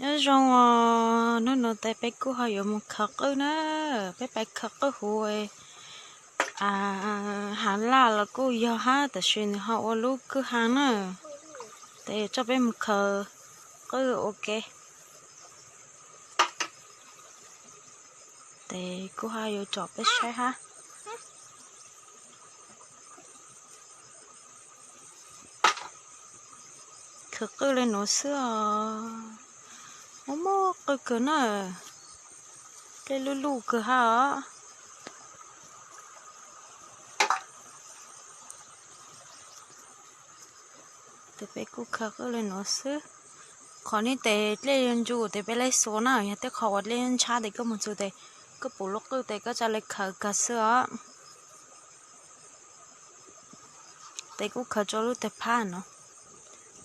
Nyob zoo os, hnub no tes peb kuj ho yuav mus khaws qwj na, peb pais khaws qwj huv. Hav laj los kuj yog hab, tab sis nws ho ua lub kwj ha na. Tes coj peb mus khaws qwj ua ke. Tes kuj ho yuav tsom peb saib hab. Khaws qwj le nuav xwb os. Muaj muaj qwj kawg na. Dlej luj luj kawg hab os. Tes peb kuj khaws qwj le nuav xwb. Qhov nej tes dlej yuav ntsws tes peb le xuas na, yog tej qhov uas dlej yuav ntshab tes koj mus txug tes koj pum lub qwj tes koj tsa le khaws kag xwb os. Tes kuj khaws rua lub teg phab no.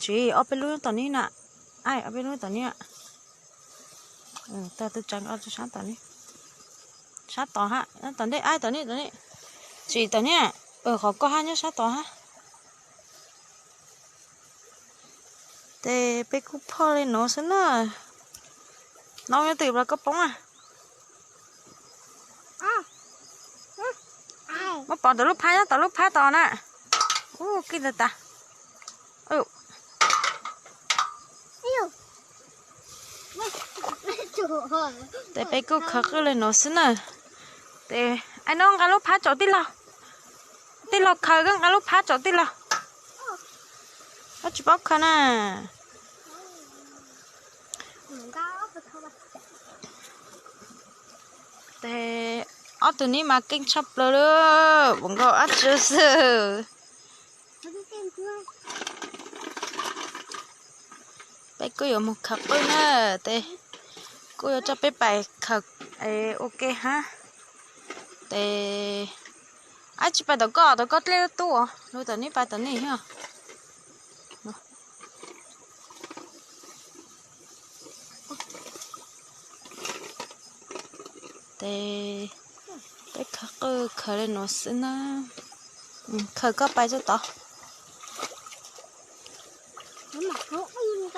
Tsis, ob peb lub tom ni na. Ai, ob peb lub tom ni. Tag tug tsa sab tom ni. Sab tod hab, tom ntej, ai, tom ni, tom ni. Tsis tom ni, qhov koj hab nyob sab tod hab. Tes peb kuj phoj le nuav xwb na. Noo nyob twg los koj poob na. Muab pov tom lub phab nyob tom lub phab tod na. Ub, kij ntag tas. Tes peb kuj khaws qwj le nuav xwb na. Tes ai no nqa lub phab tsom tij laug. Tij laug khaws koj nqa lub phab tsom tij laug. Koj tsis paub khaws na. Tes ob tug ni mas keej tshaj plaws lawm, puas nkaus ab tsi xwb. Peb kuj yuav mus khaws qwj na, tes kuj yuav coj peb pais khaws ua ke hab. Tes ab tsi pais tom koj, tom koj dlej tub os, lug tom ni pais tom ni. Tes peb khaws qwj khaws le nuav xwb na. Khaws koj pais txug tod.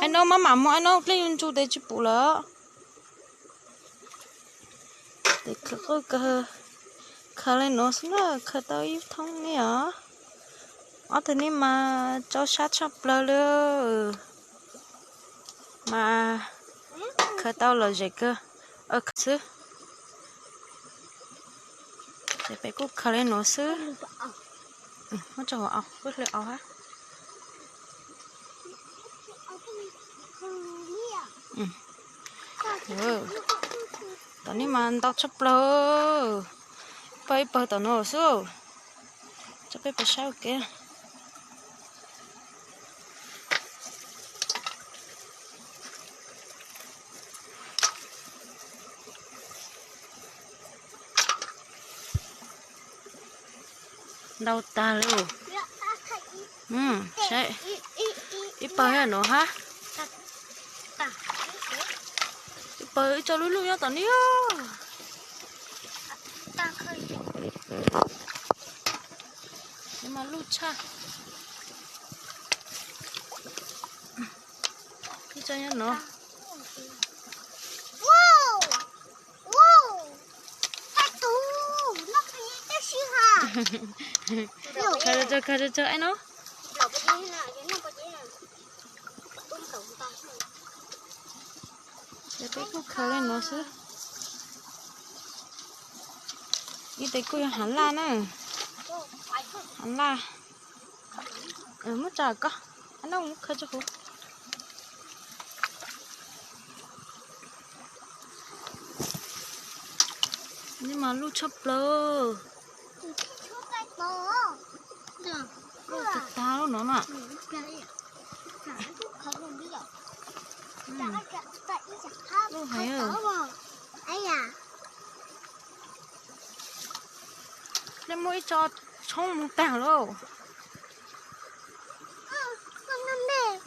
Ai no maj mam mus, ai no dlej yuav ntsws tes tsis pum lawm. Tes khaws qwj khaws le nuav xwb na, khaws tau ib thoob ni os. Ob tug ni mas tsau sab tshaj plaws li. Mas khaws tau lom zem kawg. Khaws xwb. Ces peb kuj khaws li nuav xwb. Muab tso hauv, kuj hle aus hab. Tom ni mas ntau tshaj plaws. Pawg ib pawg tom no xwb. Tso peb pais saib ua ke. Ntau tag li. Saib, ib pawg nuav hab. Ib pawg ib co luj luj nyob tom ni. Mas luj tshaj. Ib co nyob no. Khaws tsawg, khaws tsawg, tsawg es no. Ces peb kuj khaws li no xwb. Ib tes kuj yog hav laj na. Hav laj. Muab tsa ko, ab no muab khaws tso huv. Ni mas luj tshaj plaws. Luj tag tag lub no na. Luj heev. Dlej muab ib co tshoob mus tag lauj.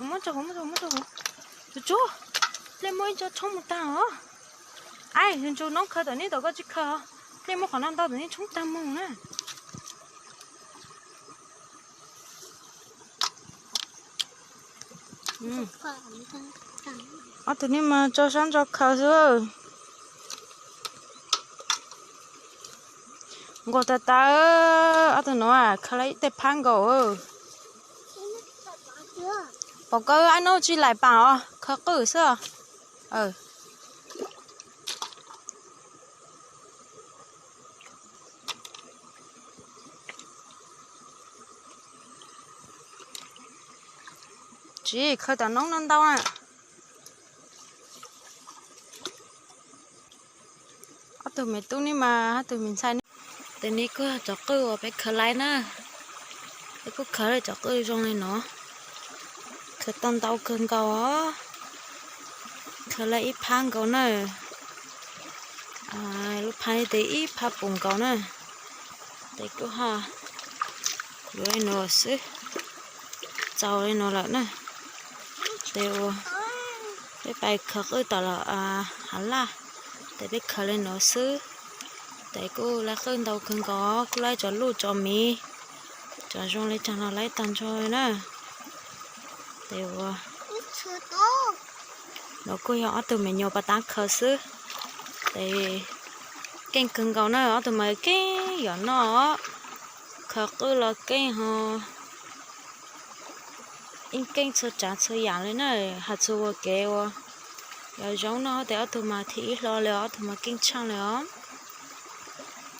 Muab tso huv, muab tso huv, muab tso huv. Tsuag tsuag, dlej muab ib co tshoob mus tag os. Ai, yog ntsug noob khaws tom ni tom koj tsis khaws. Dlej muab qhov no ntau tom ni tshoob tag moog na. Ob tug ni mas tso sab ntso khaws xwb. Nkaus tas tas, ob tug nuav khaws lawm ib teg phab nkaus. Pom koj ab nub tsis laim paam os, khaws qwj xwb os. Tsis khaws tom noob no ntau na. Ob tug me tub ni mas, ob tug me ntxhais ni. Tes ni kuj yog cov qwj uas peb khaws lawm na. Peb kuj khaws lawm cov qwj zoo li no. Khaws tau ntau kawg nkaus os. Khaws lawm ib phab nkaus na. Lub phab li tes ib phab pum nkaus na. Tes kuj ho yuav li no xwb. Txaus li no lawm na. Tes uas peb pais khaws qwj tom los hav laj, tes peb khaws li no xwb. Tes kuj lawv qwj ntau kawg nkaus, kuj lawv cov luj cov miv, cov zoo li cas los lawv tag nrho li na. Tes uas no kuj yog ob tug me nyuam pas tab khaws xwb. Tes keej kawg nkaus na, ob tug mas keej yom noj, khaws qwj los keej ho ib keej txhua tsav txhua yam li na. Has txug ua kev uas yog zoo noj tes ob tug mas thim ib hlo li, ob tug mas keej tshaaj li os.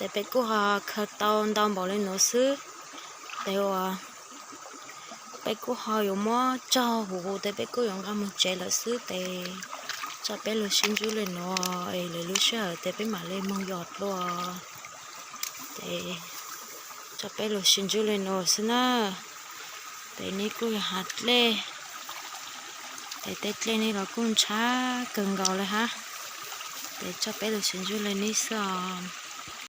Tes peb kuj ho khaws tau ntau npaum li nuav xwb. Tes uas peb kuj ho yuav muab tsaug huv huv tes peb kuj yuav nqa moog tsev lawm xwb. Tes tso peb lug sib ntsib li nuav es lwm lub sij hawm tes peb mam li moog yos dlua. Tes tso peb lug sib ntsib li nuav xwb na. Tes ni kuj yog hav dlej, tes tej dlej ni los kuj ntshav kawg nkaus li hab. Tes tso peb lug sib ntsib li ni xwb os.